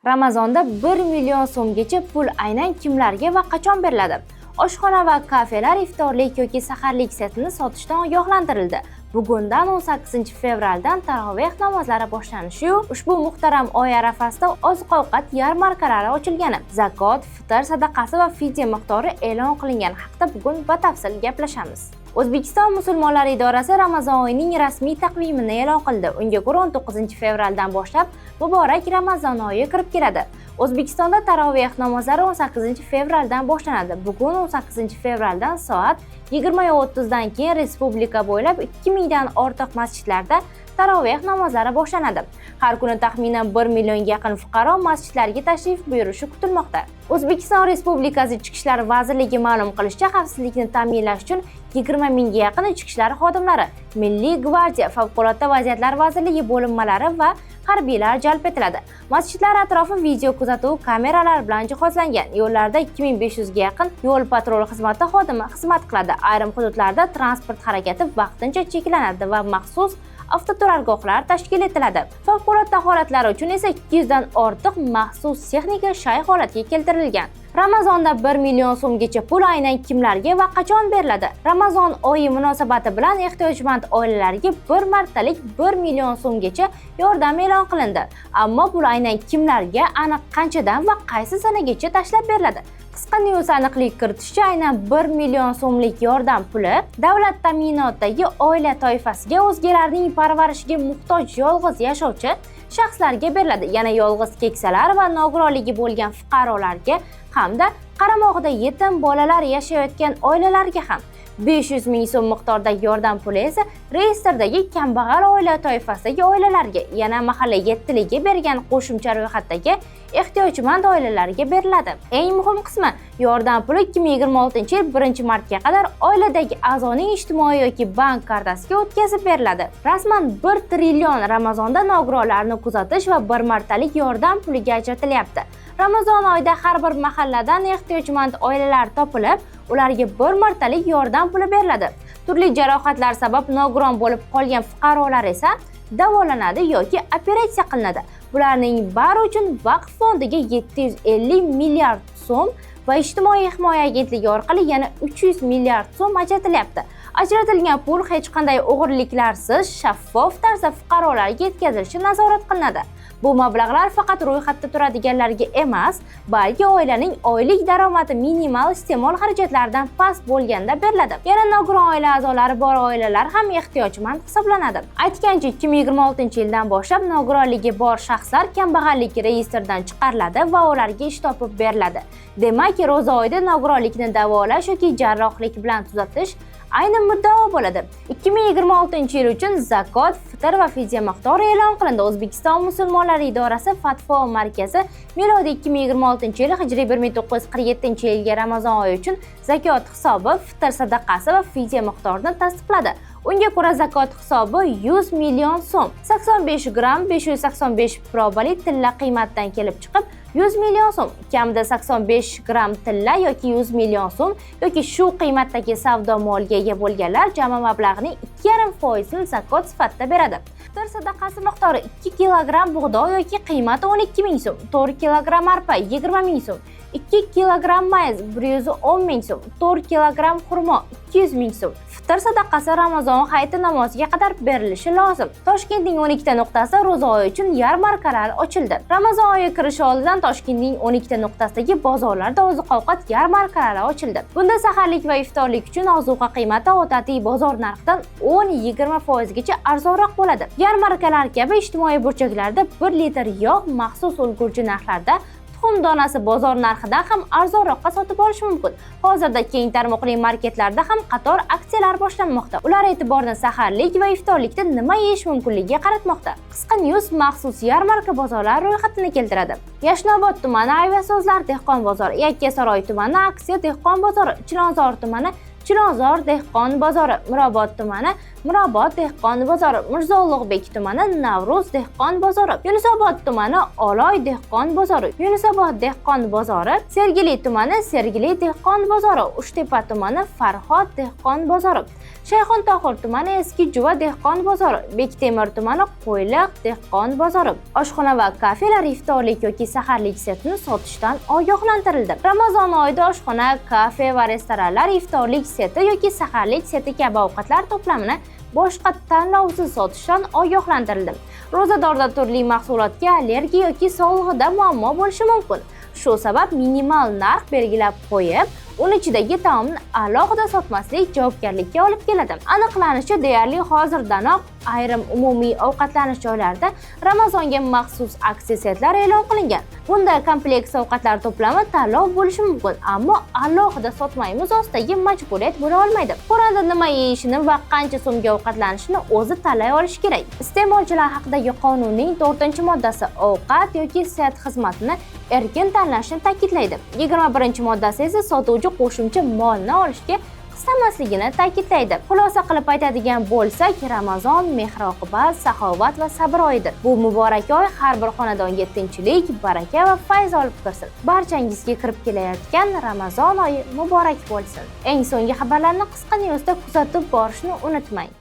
Ramazonda 1 million so'mgacha pul aynan kimlarga va qachon beriladi? Oshxona va kafelar iftorlik yoki saharlik setini sotishdan ogohlantirildi. Bugundan, 18 fevraldan taroveh namozlari boshlanishiyu ushbu muhtaram oy arafasida oziq-ovqat yarmarkalari ochilgani, zakot, fitr sadaqasi va fidya miqdori e'lon qilingani haqida bugun batafsil gaplashamiz. O'zbekiston musulmonlari idorasi Ramazon oyining rasmiy taqvimini e'lon qildi. Unga ko'ra, 19 fevraldan boshlab muborak Ramazon oyi kirib keladi. O'zbekistonda taroveh namozlari 18 fevraldan boshlanadi. Bugun, 18 fevraldan soat 20:30 dan keyin respublika bo'ylab 2000 dan ortiq masjidlarda taroveh namozlari boshlanadi. Har kuni taxminan 1 millionga yaqin fuqaro masjidlarga tashrif buyurishi kutilmoqda. O'zbekiston Respublikasi Ichki ishlar vazirligi ma'lum qilishicha, xavfsizlikni ta'minlash uchun 20 mingga yaqin ichki ishlar xodimlari, Milliy gvardiya, Favqulodda vaziyatlar vazirligi bo'linmalari va harbiylar jalb etiladi. Masjidlar atrofi video kuzatuv kameralari bilan jihozlangan. Yo'llarda 2500 ga yaqin yo'l patrul xizmati xodimi xizmat qiladi. Ayrim hududlarda transport harakati vaqtincha cheklanadi va maxsus avtoturargohlar tashkil etiladi. Favqulodda holatlar uchun esa 200 dan ortiq maxsus texnika shay holatga keltirilgan. Ramazonda 1 million so'mgacha pul aynan kimlarga va qachon beriladi? Ramazon oyi munosabati bilan ehtiyojmand oilalarga bir martalik 1 million so'mgacha yordam e'lon qilindi. Ammo pul aynan kimlarga, aniq qanchadan va qaysi sanagacha tashlab beriladi? Qisqa News aniqlik kiritishicha, aynan 1 million so'mlik yordam puli davlat ta'minotidagi oila toifasiga, o'zgalarning parvarishiga muhtoj yolg'iz yashovchi shaxslarga beriladi. Yana yolg'iz keksalar va nogironligi bo'lgan fuqarolarga hamda qaramog'ida yetim bolalar yashayotgan oilalarga ham. 500 ming so'm miqdoridagi yordam puli esa reyestrdagi kambag'al oila toifasidagi oilalarga, yana mahalla yettiligi bergan qo'shimcha ro'yxatdagi ehtiyojmand oilalarga beriladi. Eng muhim qismi: yordam puli 2026 yil 1 martga qadar oiladagi a'zoning ijtimoiy yoki bank kartasiga o'tkazib beriladi. Rasman 1 trillion Ramazonda nogironlarni kuzatish va bir martalik yordam puliga ajratilyapti. Ramazon oyida har bir mahalladan ehtiyojmand oilalar topilib, ularga bir martalik yordam puli beriladi. Turli jarohatlar sabab nogiron bo'lib qolgan fuqarolar esa davolanadi yoki operatsiya qilinadi. Bularning bari uchun Vaqf fondiga 750 milliard so'm va Ijtimoiy himoya agentligi orqali yana 300 milliard so'm ajratilyapti. Ajratilgan pul hech qanday o'g'irliklarsiz, shaffof tarzda fuqarolarga yetkazilishi nazorat qilinadi. Bu mablag'lar faqat ro'yxatda turadiganlarga emas, balki oilaning oylik daromadi minimal iste'mol xarajatlaridan past bo'lganda beriladi. Yana nogiron oila a'zolari bor oilalar ham ehtiyojmand hisoblanadi. Aytgancha, 2026 yildan boshlab nogironligi bor shaxslar kambag'allik reyestridan chiqariladi va ularga ish topib beriladi. Demak, ro'za oyida nogironlikni davolash yoki jarrohlik bilan tuzatish ayni muddao bo'ladi. 2026 yil uchun zakot, fitr va fidya miqdori e'lon qilindi. O'zbekiston musulmonlari idorasi Fatvo markazi milodiy 2026 yil, hijriy 1947 yilgi Ramazon oyi uchun zakot hisobi, fitr sadaqasi va fidya miqdorini tasdiqladi. Unga ko'ra, zakot hisobi 100 million so'm. 85 gramm 585 probali tilla qiymatdan kelib chiqib 100 million so'm. Kamida 85 gramm tilla yoki 100 million so'm yoki shu qiymatdagi savdo molga ega bo'lganlar jami mablag'ning 2,5 foizini zakot sifatida beradi. Fitr sadaqasi miqdori 2 kilogramm bug'doy yoki qiymati 12 ming so'm, 4 kilogramm arpa 20 ming so'm, 2 kilogramm mayiz 110 ming so'm, 4 kilogramm xurmo 200 ming so'm. Fitr sadaqasi Ramazon hayiti namoziga qadar berilishi lozim. Toshkentning 12 ta nuqtasida ro'za oyi uchun yarmarkalar ochildi. Ramazon oyi kirishi oldidan Toshkentning 12 ta nuqtasidagi bozorlarda oziq-ovqat yarmarkalari ochildi. Bunda saharlik va iftorlik uchun ozuqa qiymati odatiy bozor narxidan 10-20 foizgacha arzonroq bo'ladi. Yarmarkalar kabi ijtimoiy burchaklarda 1 litr yog' maxsus ulgurji narxlarda, tuxum donasi bozor narxidan ham arzonroqqa sotib olish mumkin. Hozirda keng tarmoqli marketlarda ham qator aksiyalar boshlanmoqda. Ular e'tiborni saharlik va iftorlikda nima yeyish mumkinligiga qaratmoqda. Qisqa News maxsus yarmarka bozorlar ro'yxatini keltiradi. Yashnobod tumani, Aviasozlar dehqon bozori, Yakkasaroy tumani, Aksiya dehqon bozori, Chilonzor tumani, Chilonzor dehqon bozori, Mirobod tumani Mirobod dehqon bozori, Mirzo Ulug'bek tumani Navro'z dehqon bozori, Yunusobod tumani Oloy dehqon bozori, Yunusobod dehqon bozori, Sergeli tumani Sergeli dehqon bozori, Uchtepa tumani Farhod dehqon bozori, Shayxontohur tumani Eski Juva dehqon bozori, Bektemir tumani Qo'yliq dehqon bozori. Oshxona va kafelar iftorlik yoki saharlik setini sotishdan ogohlantirildi. Ramazon oyida oshxona, kafe va restoranlar iftorlik seti yoki saharlik seti kabi ovqatlar to'plamini boshqa tanlovsiz sotishdan ogohlantirildi. Ro'zadorda turli mahsulotga allergiya yoki sog'lig'ida muammo bo'lishi mumkin. Shu sabab minimal narx belgilab qo'yib, uni ichidagi taomni alohida sotmaslik javobgarlikka olib keladi. Aniqlanishicha, deyarli hozirdanoq ayrim umumiy ovqatlanish joylarida Ramazonga maxsus aksiya setlar e'lon qilingan. Bunda kompleks ovqatlar to'plami tanlov bo'lishi mumkin, ammo alohida sotmaymiz ostidagi majburiyat bo'la olmaydi. Xo'randa nima yeyishini va qancha so'mga ovqatlanishini o'zi tanlay olishi kerak. Iste'molchilar haqidagi qonunning 4-moddasi ovqat yoki set xizmatini erkin tanlashni ta'kidlaydi. 21-moddasi esa sotuvchi qo'shimcha molni olishga qistamasligini ta'kidlaydi. Xulosa qilib aytadigan bo'lsak, Ramazon mehr-oqibat, saxovat va sabr oyidir. Bu muborak oy har bir xonadonga tinchlik, baraka va fayz olib kirsin. Barchangizga kirib kelayotgan Ramazon oyi muborak bo'lsin. Eng so'nggi xabarlarni Qisqa Newsda kuzatib borishni unutmang.